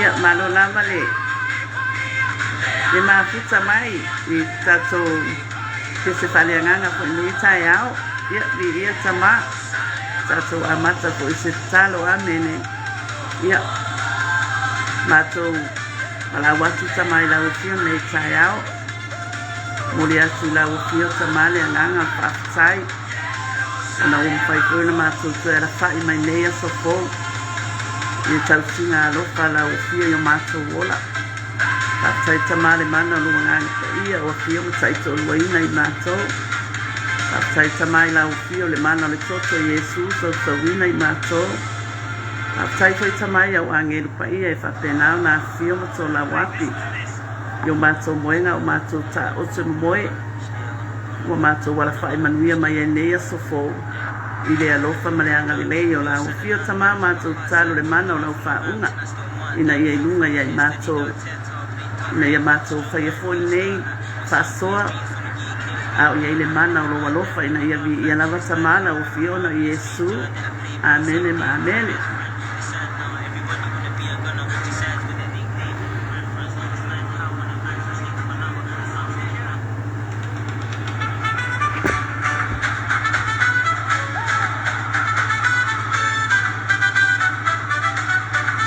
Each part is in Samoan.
Ia, malo lava le le mafuta mai i tatou pese faaleagaga foi i lenei taeao. Ia, viia Tama, tatou amata foi i se tatalo. Amene. Ia, matou valaau atu Tama i lau Afioga i lenei taeao. Momoli atu i lau Afio Tama le agaga o le faafetai ona ua mafai foi ona matou toe alafai mai nei aso fou i le tausiga alofa a lau Afio i o matou ola. Faafetai Tama le mana o lou Agaga Paia o afio ma taitoaluaina i matou. Faafetai Tama i lau Afio le mana o le toto o Iesu sausauina i matou. Faafetai foi Tama i au agelu paia e faapena ona afifio ma tolau atu i o matou moega o matou taoto momoe ua matou alafai manuia mai ai nei aso fou i le alofa ma le agalelei o lau Afio Tama matou tatalo le mana o lau faauga ina ia i luga ia i matou ina ia matou faia foi lenei faasoa a o i ai le mana o lou alofa ina ia viia lava Tama lau Afio ona o Iesu. Amene ma Amene.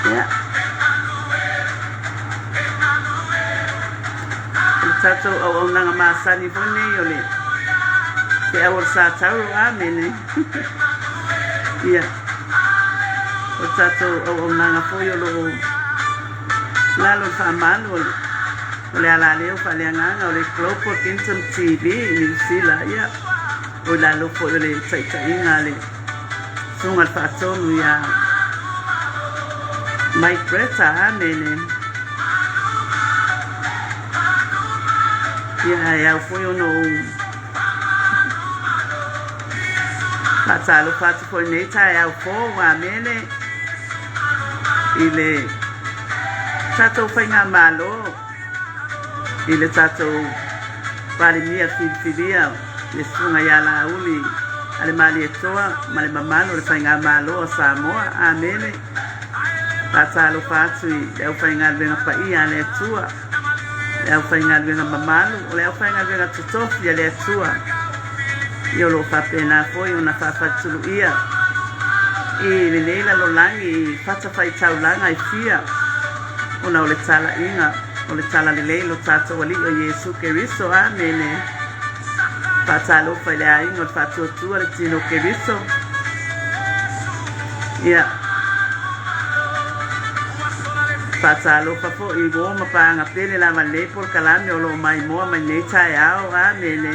Ia. O le tatou auaunaga masani foi nei o le feau o le Sa Tauro. Amene. Ia, o tatou auaunaga foi o lo o lalo o le faamalu o le alaleo faaleagaga o le Global Kingdom TV i Niu Sila, ia, o i lalo foi o le taitaiga a le Susuga i le Faatonu ia Mike Bretta. Amene. Ia, e ao foi ona ou Faatalofa atu foi i lenei taeao fou, amene, i le tatou faigamalo, i le tatou Palemia filifilia, le Susuga ia Laauli a le Malietoa ma le mamalu o le faigamalo a Samoa, amene. Faatalofa atu i le aufaigaluega paia a le Atua. Le aufaigaluega mamalu, o le aufaigaluega totofi a le Atua, ia o lo o faapena foi ona faafatuluia i lenei lalolagi i fatafaitaulaga e fia, ona o le talaiga o le talalelei lo tatou Alii o Iesu Keriso. Amene. Faatalofa i le aiga o le Faatuatua le Tino Keriso. Ia. Faatalofa foi i uo ma paaga pele lava lenei polokalame o lo o maimoa mai nei taeao. Amene.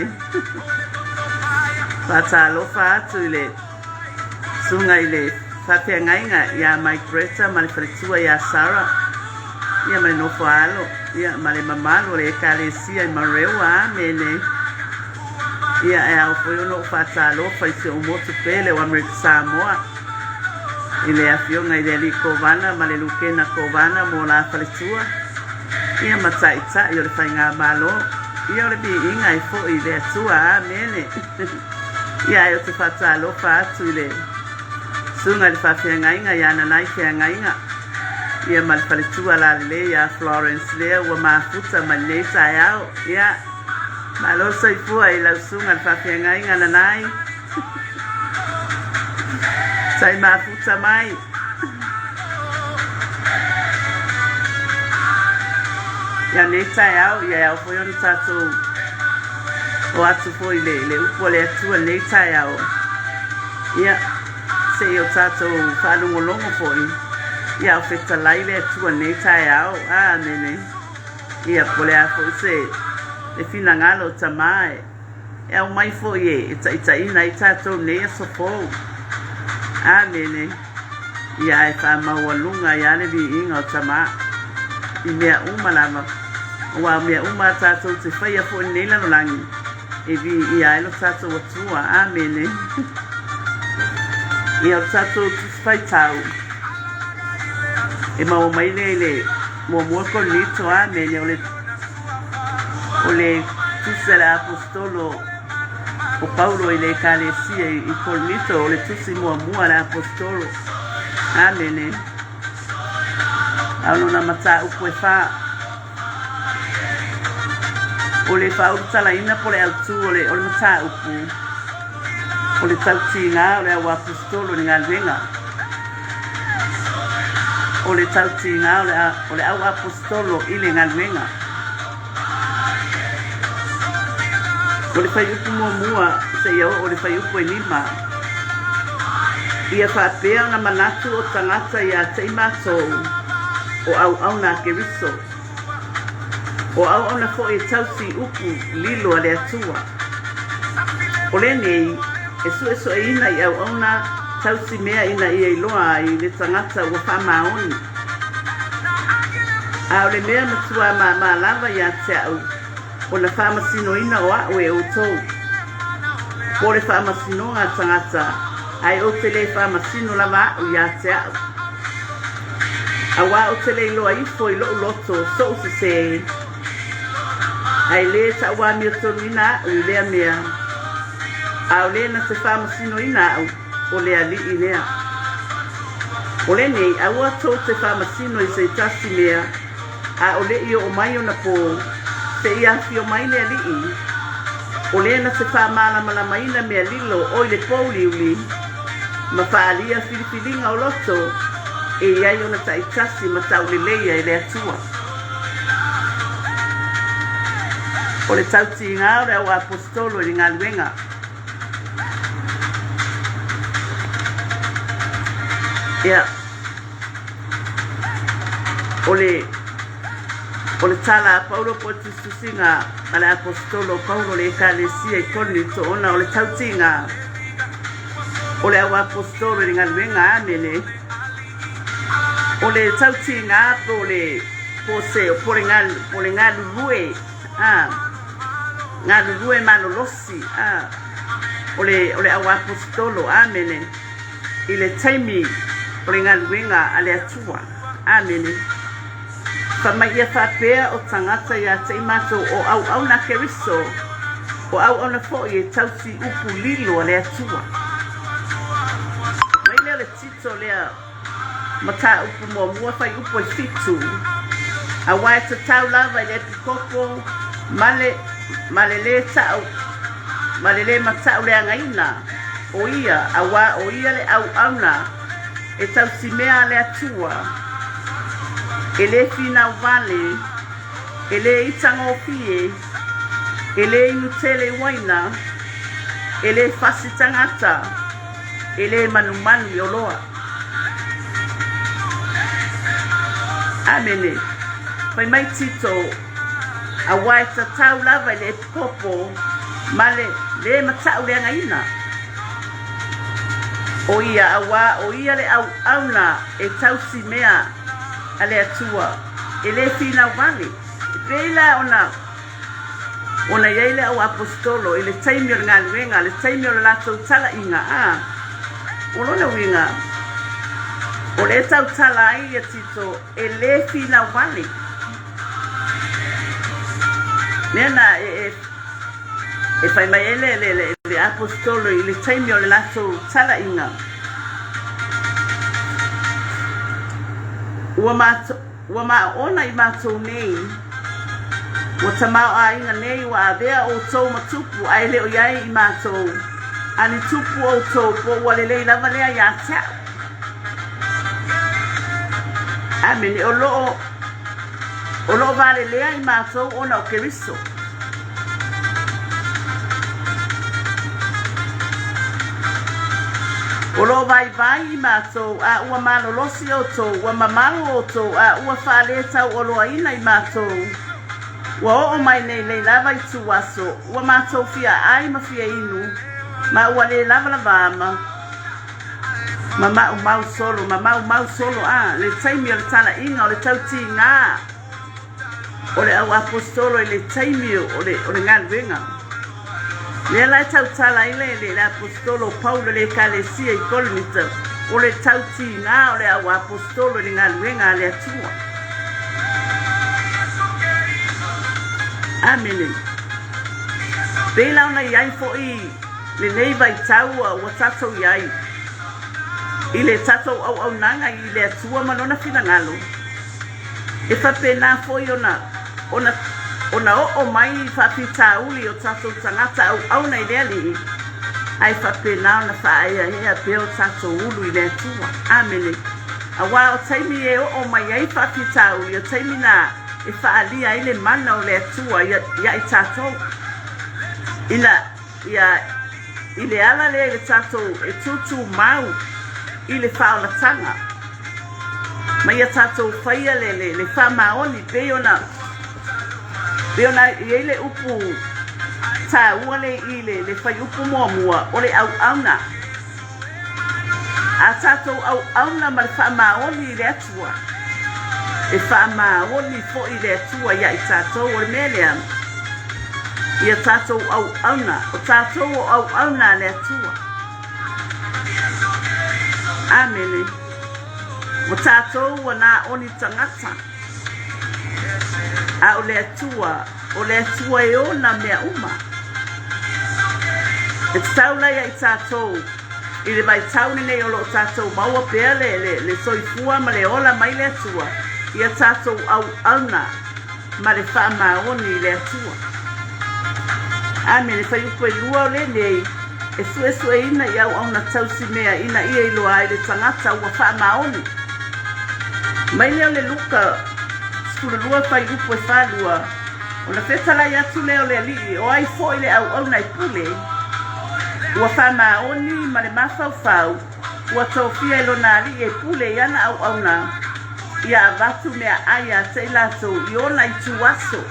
Faatalofa atu i le susuga i le faafeagaiga ia Mike Bretta ma le faletua ia Sarah, ia ma le nofo a alo, ia ma le mamalu o le Ekalesia i Mareua. Amene. Ia e ao foi ona ou faatalofa i si ou motu pele o Amerika Samoa i le afioga i le Alii Kovana ma le Lukena Kovana mo la faletua, ia ma Taitai o le Faigamalo. Ia o le viiga e foi i le Atua. Amene. Ia ae ou te faatalofa atu i le Susuga i le Faafeagaiga ia Nanai Feagaiga, ia ma le faletua lalelei ia Florence lea ua mafuta mai lenei taeao. Ia, malo le soifua i lau Susuga i le Faafeagaiga Nanai. Sai mafuta mai. Ia nei taeao, ia e ao foi ona tatou o atu foi le, le upu a le Atua nei taeao. Ia, se i o tatou faalogologo foi, ia o fetalai le Atua nei taeao. Amene. Ia, po o le a foi se le finagalo o Tama e E aumai foi e taitaiina ai tatou i nei aso fou. Amene. Ia ae faamaualuga ai lava le viiga o Tama i mea uma lava, aua o mea uma a tatou te faia foi i lenei lalolagi, e viia ai lo tatou Atua. Amene. Ia o le tatou Tusi Faitau e maua mai lea i le Muamua Korinito. Amene. O le O le tusi a le Aposetolo o Paulo i le Ekalesia i Korinito, o le tusi muamua a le Aposetolo. Amene. A o lona mataupu e fā. O le faaulutalaina po o le autu o le, o le mataupu, o le tautiga o le auaposetolo i le galuega. O le tautiga o le, o le auaposetolo i le galuega. O le fuaiupu muamua seia oo i le fuaiupu e 5. Ia faapea ona manatu o tagata ia te i matou o auauna a Keriso, o auauna foi e tausi i upu lilo a le Atua. O lenei, e suesueina i auauna tausi mea ina ia iloa ai le tagata ua faamaoni. A o le mea matua māmā lava ia te au, o le faamasinoina o a'u e outou. Po o le faamasinoga a tagata, ae ou te le faamasino lava a'u ia te a'u. Auā ou te le iloa ifo i lo'u loto so'u sesē, ae lē ta'uamiotonuina a'u i lea mea, a o lē na te faamasinoina a'u, o le Alii lea. O lenei, aua tou te faamasino i se tasi mea, a o le i oo mai ona pō, seia afio mai le Alii, o lē na te faamalamalamaina mea lilo o i le pōuliuli, ma faaalia filifiliga o loto e i ai ona taitasi ma tauleleia e le Atua. O le tautiga o le auaposetolo i le galuega. Ia, o le, o le tala a Paulo po o tusitusiga a le Aposetolo o Paulo le Ekalesia i Korinito ona o le tautiga o le auaposetolo i le galuega. Amene. O le tautiga po o le po se po le galu po le galulue a galulue malolosi a o le o le auaposetolo. Amene. I le taimi o le galuega a le Atua. Amene. Fai mai ia faapea o tagata ia te i matou o auauna a Keriso, o auauna foi e tausi upu lilo a le Atua. Mai lea o le Tito lea mataupu muamua fuaiupu e 7, auā e tatau lava i le epikopo ma le, ma le lē ta'u, ma le lē mata'uleagaina o ia, auā o ia le auauna e tausimea a le Atua, e lē finau vale, e lē itagofie, e lē inu tele i uaina, e lē fasi tagata, e lē manumanu i oloa. Amene. Fai mai Tito, auā e tatau lava i le epikopo ma le lē mata'uleagaina o ia, auā o ia le auauna e tausimea a le Atua, e lē finau vale. E pei la ona ona i ai le auaposetolo i le taimi o le galuega, le taimi o le latou talaiga, a o lona uiga, o lea e tautala ai ia Tito e lē finau vale. Mea na e, e, e fai mai ai le, le, le, le aposetolo i le taimi o le latou talaiga. Ua matou, ua maona i matou nei, ua tamaoaiga nei ua avea outou ma tupu ae le o i ai i matou, a ni tupu outou po ua lelei lava lea ia te a'u. Amene. O loo, o loo valelea i matou ona o Keriso. O loo vaivai i matou, a ua malolosi outou, ua mamalu outou, a ua faaletauoloaina i matou. Ua oo mai nei lei lava ituaso, ua matou fia ai ma fia inu, ma ua le lavalavā ma Ma maumau solo, ma maumau solo, a, le taimi o le talaiga, o le tautigā o le auaposetolo i le taimi o le, o le galuega. Lea la e tautala ai le, le, le aposetolo o Paulo i le Ekalesia i Korinito, o le tautigā o le auaposetolo i le galuega a le Atua. Amene. Pei la ona i ai foi lenei vaitau ua tatou i ai i le tatou auaunaga i le Atua ma Lona finagalo. E faapena foi ona ona ona oo mai faafitauli o tatou tagata auauna i le Alii, ae faapena ona faaeaea pea o tatou ulu i le Atua. Amene. Aua o taimi e oo mai ai faafitauli, o taimi na e faaalia ai le mana o le Atua ia i tatou. Ina ia i le ala lea i le tatou e tutumau i le faaolataga ma ia tatou faia le, le, le faamaoni pei ona pei ona i ai le upu taua le i le, le fuaiupu muamua o le auauna. A tatou auauna ma le faamaoni i le Atua, e faamaoni foi le Atua ia i tatou. O le mea lea, ia tatou auauna, o tatou o auauna a le Atua. Amene. O tatou ua na o ni tagata, a o le Atua, o le Atua e ona mea uma. E tatau la ia i tatou i le vaitau lenei o lo o tatou maua pea le, le, le soifua ma le ola mai le Atua, ia tatou auauna ma le faamaoni i le Atua. Amene. Fuaiupu 2 o lenei, e suesueina i auauna tausi mea ina ia iloa ai le tagata ua faamaoni. Mai lea o le Luka 12 fuaiupu e 42, ona fetalai atu lea o le Alii, o ai foi le auauna e pule, ua faamaoni ma le mafaufau, ua tofia e lona alii e pule i ana auauna, ia avatu meaai ia te i latou i ona ituaso.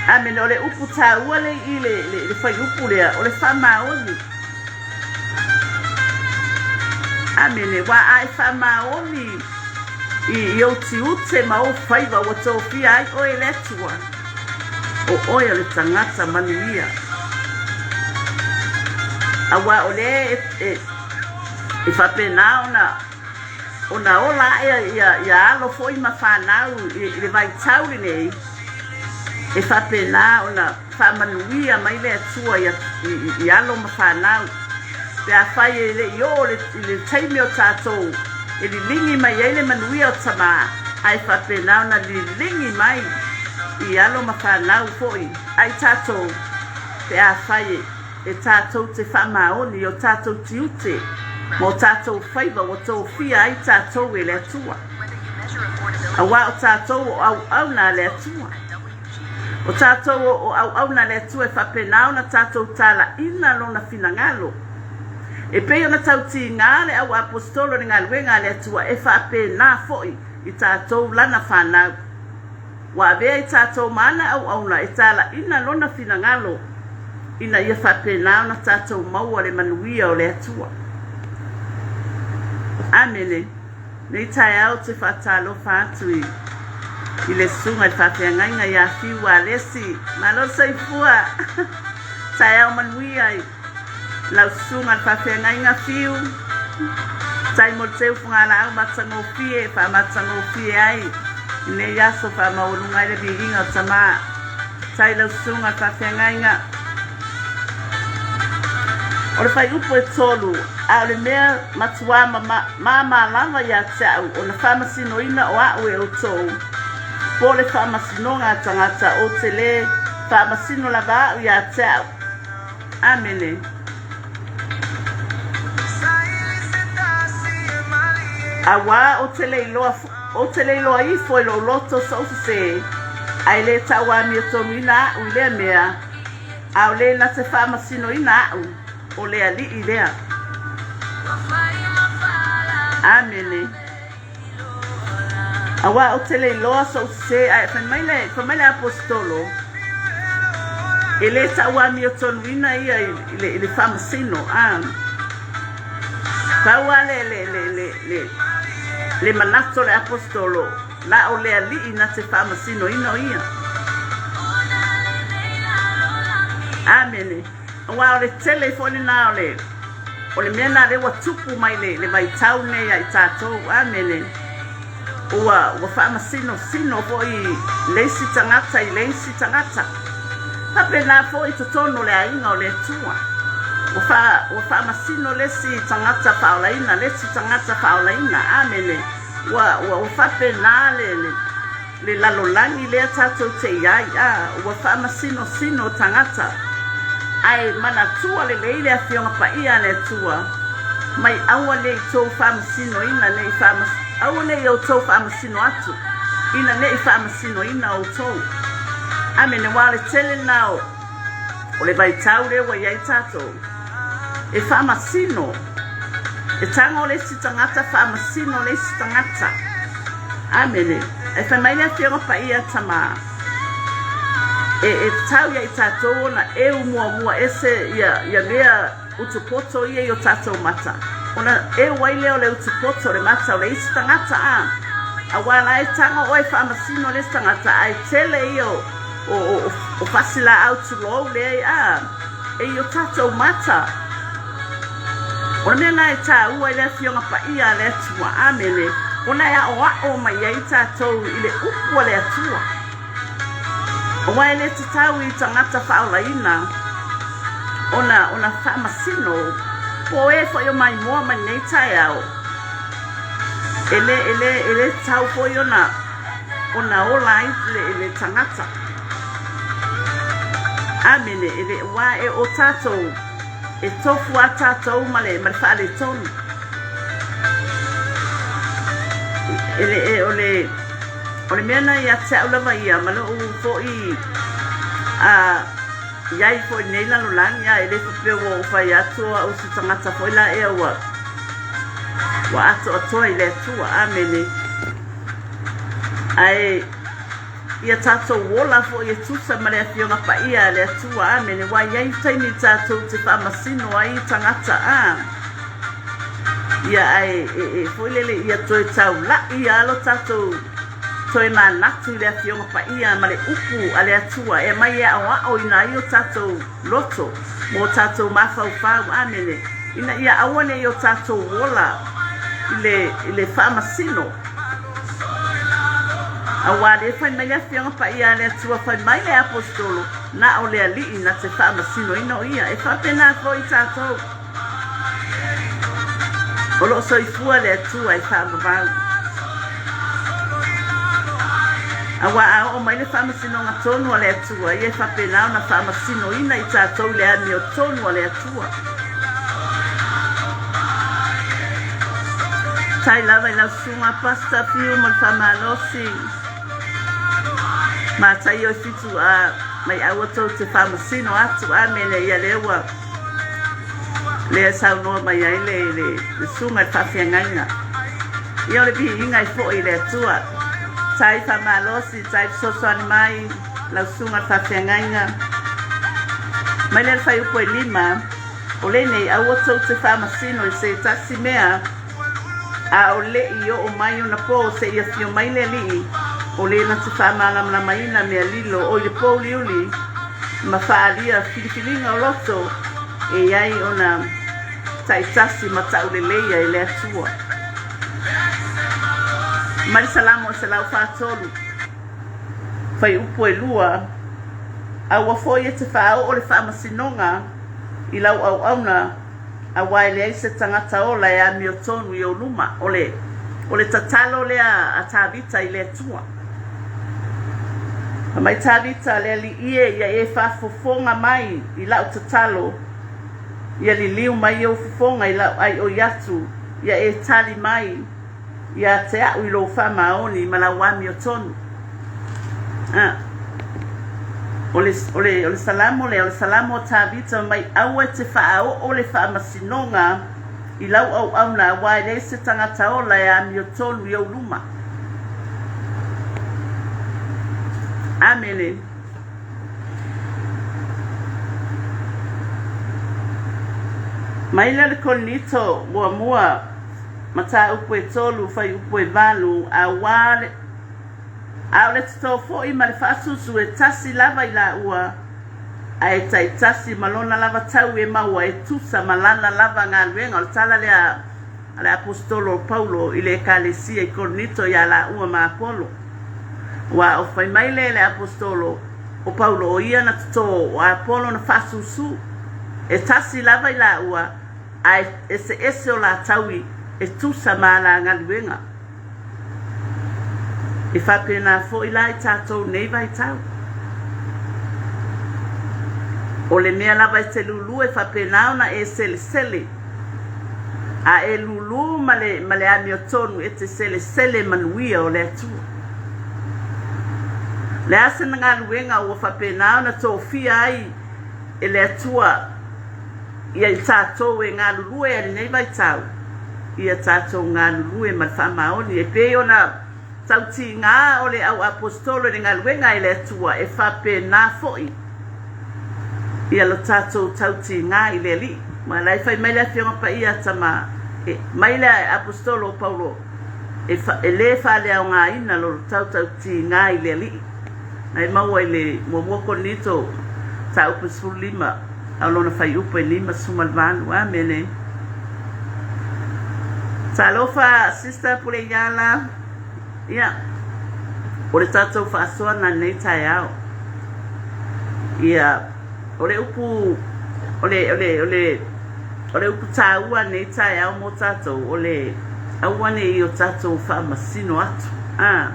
Amene. O le upu taua lea i le, le, le fuaiupu lea, o le faamaoni. Amene. Ua a e faamaoni i, i ou tiute ma ou faiva ua tofia ai oe e le Atua, o oe o le tagata manuia. Aua o lea e, e, e faapena ona ona ola ae ia, ia alo foi ma fanau i, i le vaitau lenei, e faapena ona faamanuia mai le Atua i, i, i alo ma fanau. Pe afai e le i oo le, i le taimi o tatou e liligi mai ai le manuia o Tamā, ae faapena ona liligi mai i alo ma fanau foi a i tatou, pe afai e e tatou te faamaoni i o tatou tiute ma o tatou faiva ua tofia ai tatou e le Atua. Aua o tatou o auauna a le Atua. O tatou o auauna a le Atua e faapena ona tatou talaina Lona finagalo. E pei ona tautigā le au aposetolo i le galuega a le Atua, e faapena foi i tatou Lana fanau. Ua avea i tatou ma ana auauna e talaina Lona finagalo ina ia faapena ona tatou maua le manuia o le Atua. Amene. Nei taeao ou te faatalofa atu i, i le susuga i le faafeagaiga ia Fiu Alesi. Malo le soifua. Taeao manuia i lau susuga i le faafeagaiga Fiu. Tai mo le teu fugalaau matagofie e faamatagofie ai i nei aso faamaualuga ai le viiga o Tamā. Tai lau susuga i le faafeagaiga. O le fuaiupu e tolu, a o le mea matuā māmā lava ia te au o na faamasinoina o a'u e outou, po o le faamasinoga a tagata, ou te lē faamasino lava a'u ia te a'u. Amene. Auā ou te le iloa, ou te le iloa ifo i lou loto soʻu sesē, ae lē tauamiotonuina aʻu i lea mea, a o le na te faamasinoina aʻu, o le Alii lea. Amene. Auā ou te le iloa soʻu sesē, ae fai mai le, fai mai le Aposetolo, e lē tauamiotonuina ia i, i le, i le faamasino, a. Pau lava le, le, le, le, le, le manatu o le Aposetolo, na o le Alii na te faamasinoina o ia. Amene. Aua o le tele foi lena o le o le mea lena lea ua tupu mai le, le vaitau nei ia i tatou. Amene. Ua, ua faamasinosino foi le isi tagata i le isi tagata. Faapena foi i totonu o le aiga o le Atua. Ua, fa, ua faamasino le isi tagata faaolaina, le isi tagata faaolaina. Amene. Ua, ua, ua faapena le, le, le lalolagi lea tatou te i ai, a, ua faamasinosino tagata. Ae manatua lelei le Afioga Paia a le Atua, mai aua ne i tou faamasinoina ne i faamas, aua ne i outou faamasino atu, ina ne i faamasinoina outou. Amene, aua o le tele lena o, o le vaitau lea ua i ai tatou, e faamasino. E tago le isi tagata faamasino le isi tagata. Amene. Ae fai mai le Afioga Paia Tama, e, e tatau ia i tatou ona eu muamua ese ia, ia mea utupoto ia i o tatou mata. Ona eu ai lea o le utupoto o le mata o le isi tagata, a. Aua la e tago oe faamasino le isi tagata, ae tele ia o, o, o, o fasilaau tulou lea, a, e i o tatou mata. O le mea lena e tāua i le Afioga Paia a le Atua, Amene, ona e aʻoaʻo mai ai tatou i le upu a le Atua. Aua e le tatau i tagata faaolaina ona, ona faamasino po o e foi o maimoa mai lenei taeao. E le, e le, e le tatau foi ona, ona ola ai le, le tagata. Amene, e le, aua e o tatou E tofu a tatou ma le, ma le faaletonu. E le, e, o le, o le mea na ia te au lava ia, ma lou foi a, iai foi nei lalolagi, a e le faapea ua ou fai atu o au se tagata foi la ea ua, ua atoatoa i le Atua. Amene. Ae, Ia tatou ola foi e tusa ma le Afioga Paia a le Atua. Amene. Ua i ai taimi tatou te faamasino ai i tagata, a. Ia, ae e, e foi lele ia toe taula'i ia lo tatou toe manatu i le Afioga Paia ma le upu a le Atua e aumai e aoaoina ai o tatou loto ma o tatou mafaufau. Amene. Ina ia aua ne i o tatou ola i le, i le faamasino. Aua lea fai mai le Afioga Paia a le Atua, fai mai le Aposetolo, na o le Alii na te faamasinoina o ia. E faapena foi tatou. O lo o soifua le Atua e faavavau. Aua a oo mai le faamasinoga tonu a le Atua, ia e faapena ona faamasinoina i tatou i le amiotonu a le Atua. Tai lava i lau susuga Pastor Fiu mo le faamalosi. Mataio e fitu a mai aua tou te faamasino atu. Amene. Ia lea ua lea saunoa mai ai le, le, le susuga i le faafeagaiga. Ia o le viiga e foi i le Atua. Tai faamalosi, tai fesoasoani mai lau susuga i le faafeagaiga. Mai lea le fuaiupu e 5, o lenei aua tou te faamasino i se tasi mea, A o leʻi oo mai ona pō seia afio mai le Alii, o le na te faamalamalamaina mea lilo o i le pōuliuli ma faaalia filifiliga o loto e i ai ona taitasi ma tauleleia e le Atua. Mai le Salamo e 143, fuaiupu e 2, Aua foi e te faaoo le faamasinoga i lau auauna, Aua e leai se tagata ola e amiotonu i ou luma. O le, o le tatalo lea a Tavita i le Atua. Fai mai Tavita, Le Alii e, ia e faafofoga mai i lau tatalo, ia liliu mai ou fofoga i lau aioi atu, ia e tali mai ia te au i lou faamaoni ma lau amiotonu. A. O le, o le, o le salamo lea, o le salamo a Tavita mai aua e te faaoo le faamasinoga i lau auauna aua e leai se tagata ola e amiotonu i ou luma. Amene. Mai lea le Korinito muamua mataupu e tolu, fuaiupu e valu, aua le, a o le totō foi ma le faasusu e tasi lava i laua, ae taitasi ma lona lava tau e maua e tusa ma lana lava galuega. O le tala lea a le Aposetolo o Paulo i le Ekalesia i Korinito iā laua ma Apolo. Ua o fai mai lea i le Aposetolo o Paulo o ia na totō, o Apolo na faasusu. E tasi lava i laua, ae eseese o la taui e tusa ma la galuega. E faapena foi la i tatou nei vaitau. O le mea lava e te lulu e faapena ona e selesele. A e lulu ma le, ma le amiotonu e te selesele manuia o le Atua. Le a sena galuega ua faapena ona tofia ai e le Atua ia i tatou e galulue ai lenei vaitau, ia tatou galulue ma le faamaoni e pei ona tautiga o le au aposetolo i le galuega e le Atua e faapena foi ia lo tatou tautiga i le Alii. Ma la e fai mai le Afioga Paia a Tama, e, mai le aposetolo o Paulo, e, fa, e le faaleaogaina lo tautautiga i le Alii. Na e maua i le muamua Korinito mataupu 15, a o lona fuaiupu e 58. Amene. Talofa, Sister Puleiala. Ia, o le tatou faasoa na lenei taeao. Ia, o le upu, o le, o le, o le, o le upu taua lenei taeao mo tatou, o le aua ne i o tatou faamasino atu. Ah,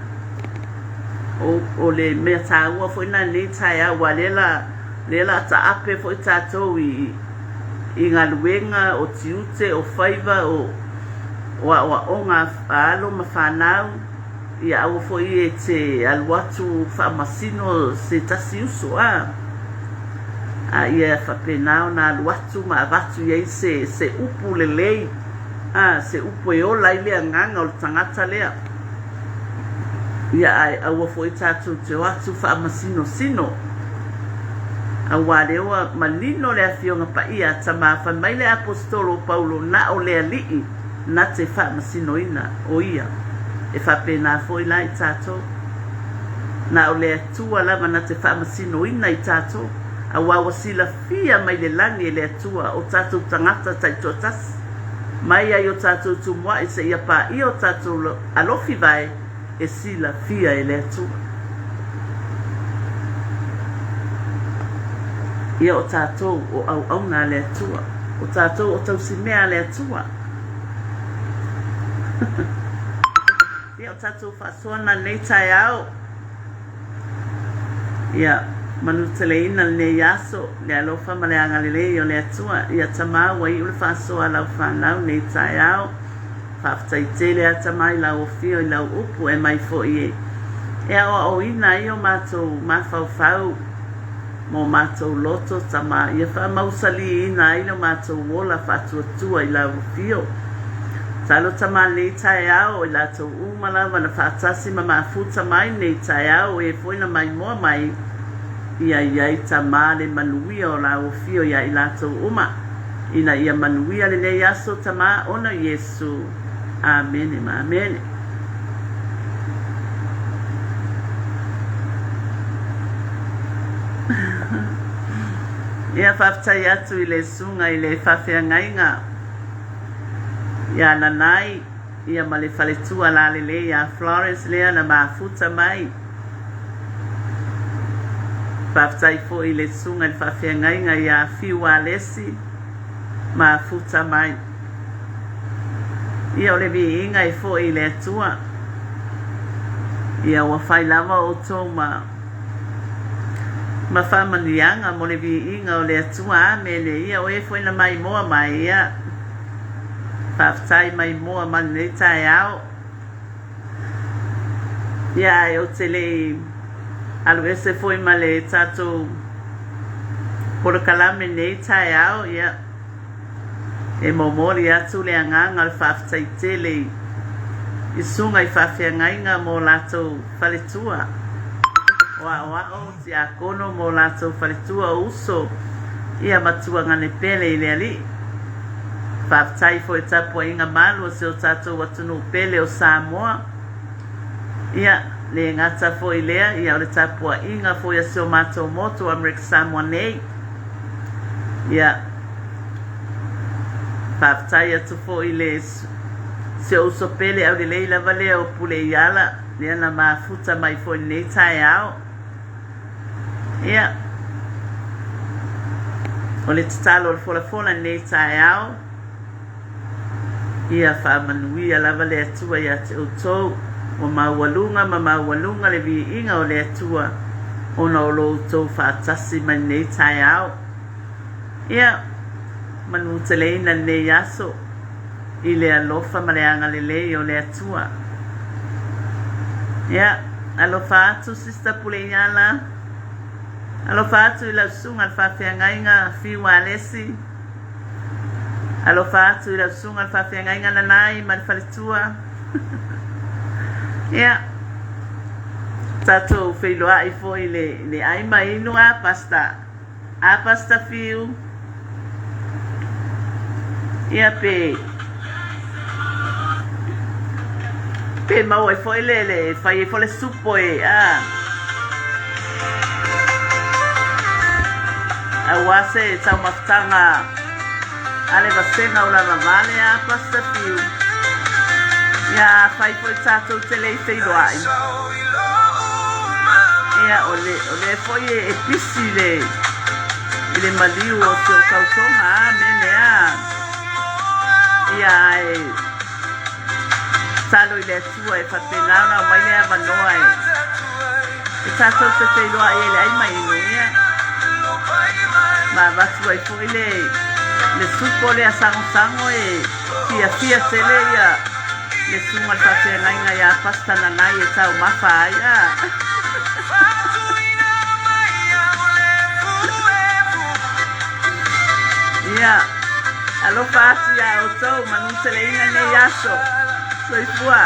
o, o le mea taua foi na lenei taeao, aua lea la, lea la taape foi tatou i, i galuega, o tiute, o faiva, o, o aoaoga a alo ma fanau, ia aua foi e te alu atu faamasino se tasi uso, a. A ia faapena ona alu atu ma avatu i ai se, se upu lelei, a, se upu e ola ai le agaga o le tagata lea. Ia ae aua foi tatou te o atu faamasinosino. Auā lea ua manino le Afioga Paia a Tama, fai mai le Aposetolo o Paulo, na o le Alii na te faamasinoina, o ia. E faapena foi la i tatou. Na o le Atua lava na te faamasinoina i tatou, auā ua silafia mai le lagi e le Atua o tatou tagata taitoatasi, mai ai o tatou tumuai seia paia o tatou alofi vae e silafia e le Atua. Ia o tatou o auauna a le Atua, o tatou o tausimea a le Atua. Ia o tatou faasoana lenei taeao. Ia manuteleina lenei aso, le alofa ma le agalelei o le Atua. Ia Tama ua iu le faasoa a lau fanau lenei taeao. Faafetai tele a Tama i lau afio i lau upu e mai foi e e aoaoina ai o matou mafaufau ma o matou loto Tama ia faamausaliina ai lo matou ola faatuatua i lau afio. Talo Tama lenei taeao i latou uma lava na faatasi ma mafuta mai nei taeao e foi na maimoa mai ia i ai Tama le manuia o lau afio ia i latou uma. Ina ia manuia lenei aso Tama ona Iesu. Amene ma amene. Ia faafetai atu i le susuga i le faafeagaiga ia Nanai ia ma le faletua lalelei ia Florence lea na mafuta mai. Faafetai foi i le susuga i le faafeagaiga ia Fiu Alesi, mafuta mai. Ia o le viiga e foi i le Atua. Ia ua fai lava outou ma ma faamanuiaga mo le viiga o le Atua. Amene. Ia o e foi na maimoa mai, ia faafetai maimoa mai lenei taeao. Ia ae ou te le i alu ese foi ma le tatou polokalame nei taeao, ia, e momoli atu le agaga o le faafetai tele i, i susuga i faafeagaiga mo latou faletua o aoao tiakono mo latou faletua o uso, ia ma tuagane pele i le Alii. Faafetai foi i tapuaiga malu a si o tatou atunuu pele o Samoa. Ia, le gata foi i lea, ia o le tapuaiga foi a si o matou motu o Amerika Samoa nei. Ia, faafetai atu foi i le si ou uso pele aulelei lava lea o Puleiala, lea na mafuta mai foi i lenei taeao. Ia, o le tatalo o le folafola i lenei taeao, ia faamanuia lava le Atua ia te outou. Ua maualuga ma maualuga le viiga o le Atua ona o lo outou faatasi mai lenei taeao. Ia, manuteleina lenei aso i le alofa ma le agalelei o le Atua. Ia, alofa atu Sister Puleiala, alofa atu i lau susuga i le faafeagaiga Fiu Alesi, Alofa atu i lau susuga i le faafeagaiga Nanai ma le faletua. Ia, tatou feiloai foi i le, le ai ma inu a Pastor, a Pastor Fiu. Ia pe pe maua ai foi le, le fai ai foi le supo e a aua se taumafataga a le vasega o lava vale a Pastor Fiu. Ia afai foi tatou te le i feiloai. Ia o le, o le foi e, e pisi le i le maliu o si ou tausoga a mene a. Ia ae tatalo i le Atua e faapena ona aumai le avanoa e e tatou te feiloai ai i le ai ma inu ia ma avatu ai foi le le supo lea sagosago e fiafia tele ia le susuga i le faafeagaiga ia Pastor Nanai e taumafa ai a. Ia, alofa atu iā outou, manuteleina lenei aso. Soifua.